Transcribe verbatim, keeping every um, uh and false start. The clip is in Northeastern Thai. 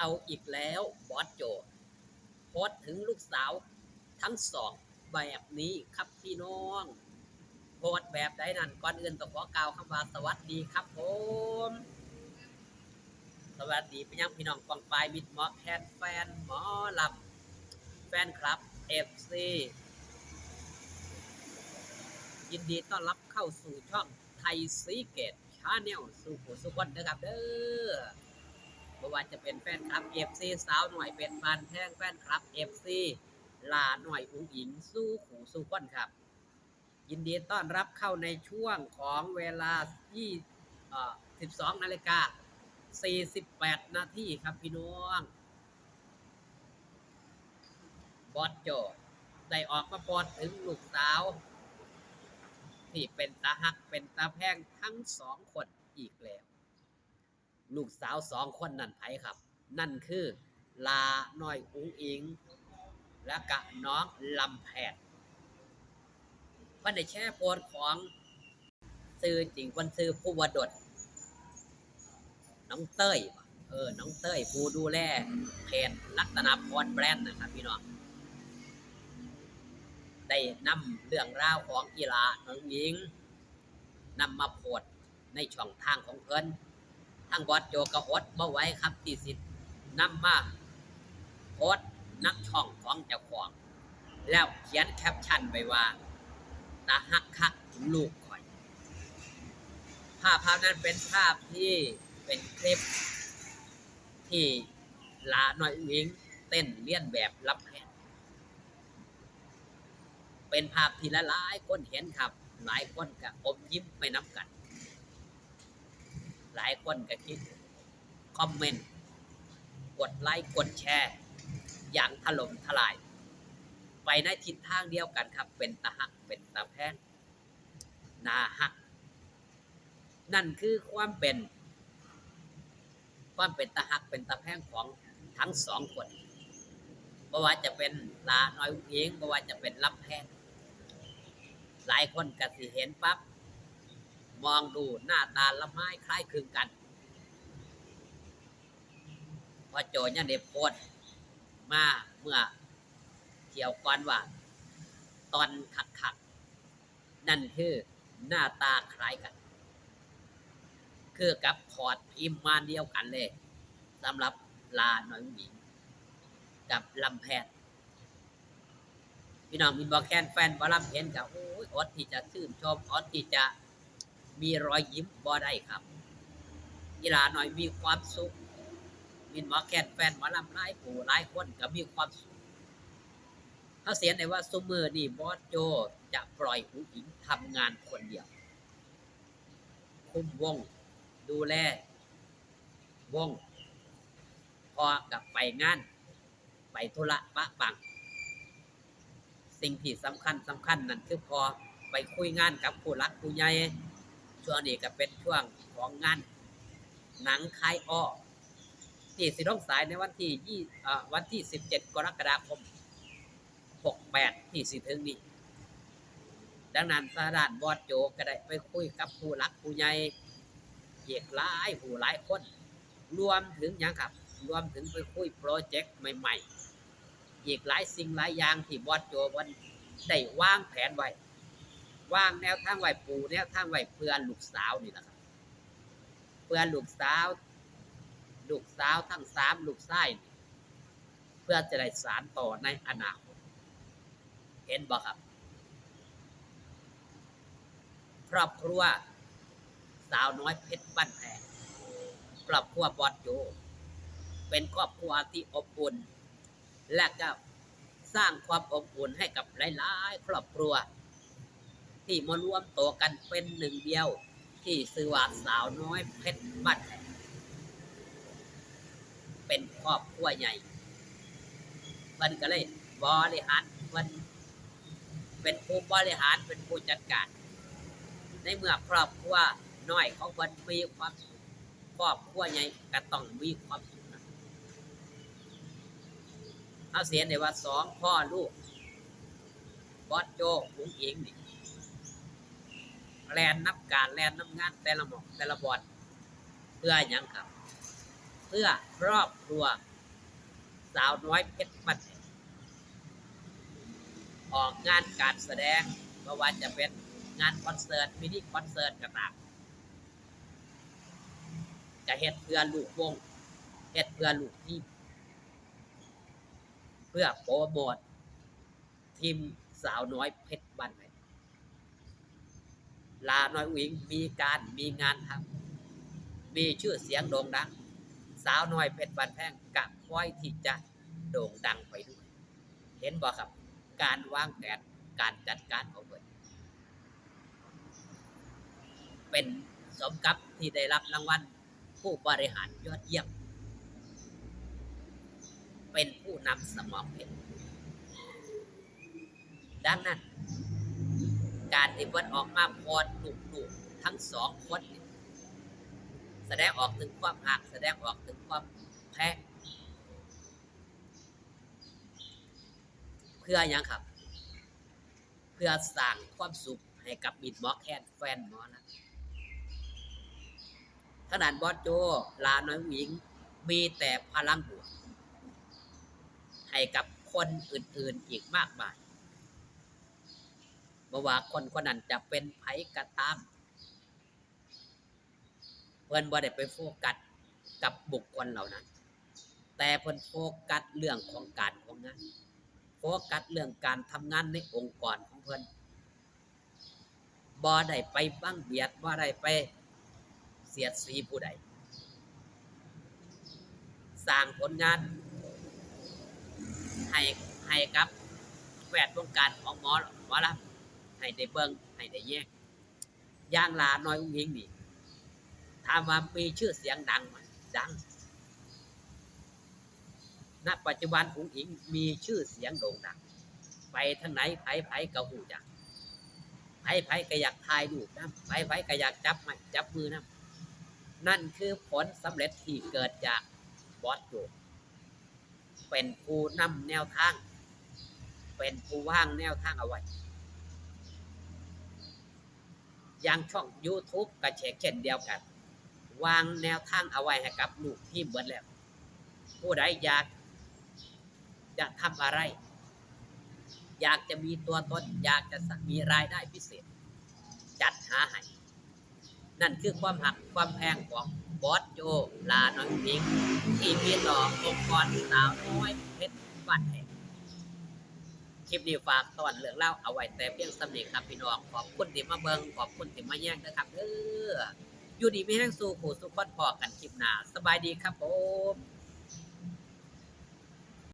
เอาอีกแล้วบอสโจ โพสต์ถึงลูกสาวทั้งสองแบบนี้ครับพี่น้อง โพสต์แบบใดนั้น ก่อนอื่นต้องขอกล่าวคำว่าสวัสดีครับผม สวัสดีไปยังพี่น้องกองปายมิตรหมอแคนแฟนหมอลำแฟนคลับเอฟซียินดีต้อนรับเข้าสู่ช่องไทยซีเกตชาแนลสู่ผู้สู่คนนะครับเด้อบ่ว่าจะเป็นแฟนคลับเอฟซีสาวหน่อยเป็นบานแพงแฟนคลับเอฟซีหล่าหน่อยอุ๋งอิ๋งสู่ผู้สู่คนครับ ยินดีต้อนรับเข้าในช่วงของเวลาที่เอ่อสิบสองนาฬิกาสี่สิบแปดนาทีครับพี่น้องบอสโจได้ออกมาโพสต์ถึงลูกสาว ที่เป็นตาฮักเป็นตาแพงทั้งสองคนอีกแล้ว ลูกสาวสองคนนั่นไผครับ นั่นคือหล่าน้อยอุ๋งอิ๋ง และกะน้องลำแพนเพิ่นได้แชร์โพสต์ของ ชื่อจริงเพิ่นชื่อภูวดล น้องเต้ย เออ น้องเต้ย ผู้ดูแลเพจรัตนพรแบรนด์นะครับพี่น้อง ได้นำเรื่องราวของอีหล่าน้องหญิงนำมาโพสต์ในช่องทางของเพิ่น ทางบอสโจก็อดบ่ไหวครับที่สินำมาโพสต์นักช่องของเจ้าของ แล้วเขียนแคปชั่นไว้ว่า "ตาฮักคักลูกข่อย" ภาพภาพนั้นเป็นภาพที่เป็นคลิปที่หล่าน้อยอุ๋งอิ๋งเต้นเลียนแบบลำแพน เป็นภาพที่หลายๆคนเห็นครับ หลายคนก็อมยิ้มไปนำกัน หลายคนก็คิดคอมเมนต์ กดไลค์กดแชร์ อย่างถล่มทลาย ไปในทิศทางเดียวกันครับ เป็นตาฮักเป็นตาแพง น่าฮัก นั่นคือความเป็น ความเป็นตาฮักเป็นตาแพงของทั้งสองคน บ่ว่าจะเป็นหล่าน้อยอุ๋งอิ๋ง บ่ว่าจะเป็นลำแพน หลายคนก็สิเห็นปั๊บ มองดูหน้าตาละไม้คล้ายคลึงกัน บอสโจยังได้โพสต์มาเมื่อเที่ยวก่อนว่า ตอนคักๆ นั่นคือหน้าตาคล้ายกัน คือกับถอดพิมพ์มาเดียวกันเลย สำหรับหล่าน้อยอุ๋งอิ๋งกับลำแพน พี่น้องมิตรหมอแคนแฟนหมอลำเห็นก็ โอ้ย อดที่จะชื่นชม อดที่จะมีรอยยิ้มบ่ได้ครับ อีหล่าน้อยมีความสุข มิตรหมอแคนแฟนหมอลำหลายผู้หลายคนก็มีความสุข เฮาสิเห็นได้ว่าซุมื้อนี้บอสโจจะปล่อยอุ๋งอิ๋งทำงานคนเดียว คุมวง ดูแลวง พ่อก็ไปงาน ไปธุระปะปัง สิ่งที่สำคัญสำคัญนั่นคือพ่อไปคุยงานกับผู้หลักผู้ใหญ่ ช่วงนี้ก็เป็นช่วงของงานหนังคายอ้อ ที่สิลงฉายในวันที่ยี่ เอ่อ วันที่สิบเจ็ดกรกฎาคมหกแปดที่สิถึงนี้ ดังนั้นทางด้านบอสโจก็ได้ไปคุยกับผู้หลักผู้ใหญ่อีกหลายผู้หลายคน รวมถึงหยังครับ รวมถึงไปคุยโปรเจกต์ใหม่ๆ อีกหลายสิ่งหลายอย่างที่บอสโจเพิ่นได้วางแผนไว้ วางแนวทางไว้ ปูแนวทางไว้เพื่อลูกสาวนี่แหละครับ เพื่อลูกสาว ลูกสาวทั้งสามลูกชายนี่ เพื่อจะได้สานต่อในอนาคต เห็นบ่ครับ ครอบครัวสาวน้อยเพชรบ้านแพง ครอบครัวบอสโจ เป็นครอบครัวที่อบอุ่น และก็สร้างความอบอุ่นให้กับหลายๆครอบครัว ที่มารวมตัวกันเป็นหนึ่งเดียว ที่ชื่อว่าสาวน้อยเพชรบ้านแพง เป็นครอบครัวใหญ่ เพิ่นก็เลยบริหาร เพิ่นเป็นผู้บริหาร เป็นผู้จัดการ ในเมื่อครอบครัวน้อยของเพิ่นมีความสุข ครอบครัวใหญ่ก็ต้องมีความสุขนะ เฮาสิเห็นได้ว่าสองพ่อลูก บอสโจ อุ๋งอิ๋งนี่ แล่นนำการ แล่นนำงานแต่ละหม่องแต่ละบ่อน เพื่อหยังครับ เพื่อครอบครัว สาวน้อยเพชรบ้านแพง ออกงานการแสดง บ่ว่าจะเป็นงานคอนเสิร์ต มินิคอนเสิร์ตก็ตาม ก็เฮ็ดเพื่อลูกวง เฮ็ดเพื่อลูกทีม เพื่อโปรโมททีมสาวน้อยเพชรบ้านแพง หล้าน้อยอุ๋งอิ๋งมีการมีงานทำ มีชื่อเสียงโด่งดัง สาวน้อยเพชรบ้านแพงก็พร้อมที่จะโด่งดังไปด้วย เห็นบ่ครับ การวางแผน การจัดการของเพิ่น เป็นสมกับที่ได้รับรางวัลผู้บริหารยอดเยี่ยม เป็นผู้นำสมองเพชร ดังนั้น การที่เพิ่นออกมาโพสต์รูปๆ ทั้งสองคนนี่ แสดงออกถึงความฮัก แสดงออกถึงความแพง เพื่อหยังครับ เพื่อสร้างความสุขให้กับมิตรหมอแคน แฟนหมอลำ ทางด้านบอสโจ หล้าน้อยอุ๋งอิ๋ง มีแต่พลังบวก ให้กับคนอื่นๆ อีกมากมาย บ่ว่าคนคนนั้นจะเป็นไผก็ตาม เพิ่นบ่ได้ไปโฟกัสกับบุคคลเหล่านั้น แต่เพิ่นโฟกัสเรื่องของการของงาน โฟกัสเรื่องการทำงานในองค์กรของเพิ่น บ่ได้ไปบังเบียด บ่ได้ไปเสียดสีผู้ใด สร้างผลงาน ให้ ให้กับแวดวงการของหมอ หมอลำ ให้ได้เบิ่ง ให้ได้แยง อย่างหล้าน้อยอุ๋งอิ๋งนี่ ถามว่ามีชื่อเสียงดังไหม ดัง ณ ปัจจุบันอุ๋งอิ๋งมีชื่อเสียงโด่งดัง ไปทางไหนไผๆ ก็ฮู้จัก ไผๆ ก็อยากถ่ายรูปนำ ไผๆ ก็อยากจับไม้จับมือนำ นั่นคือผลสำเร็จที่เกิดจากบอสโจ เป็นผู้นำแนวทาง เป็นผู้วางแนวทางเอาไว้ อย่างช่องยูทูบก็เช่นเดียวกัน วางแนวทางเอาไว้ให้กับลูกทีมเบิดแล้ว ผู้ใดอยากจะทำอะไร อยากจะมีตัวตน อยากจะมีรายได้พิเศษ จัดหาให้ นั่นคือความฮักความแพงของบอสโจ หล้าน้อยอุ๋งอิ๋ง ที่มีต่อองค์กรสาวน้อยเพชรบ้านแพง คลิปนี้ฝากต้อนเรื่องราวเอาไว้แต่เพียงส่ำนี้ครับพี่น้อง ขอบคุณที่มาเบิ่ง ขอบคุณที่มาแยงนะครับเด้อ อยู่ดีมีแฮงสู่ผู้สู่คน พ้อกันคลิปหน้า สบายดีครับผม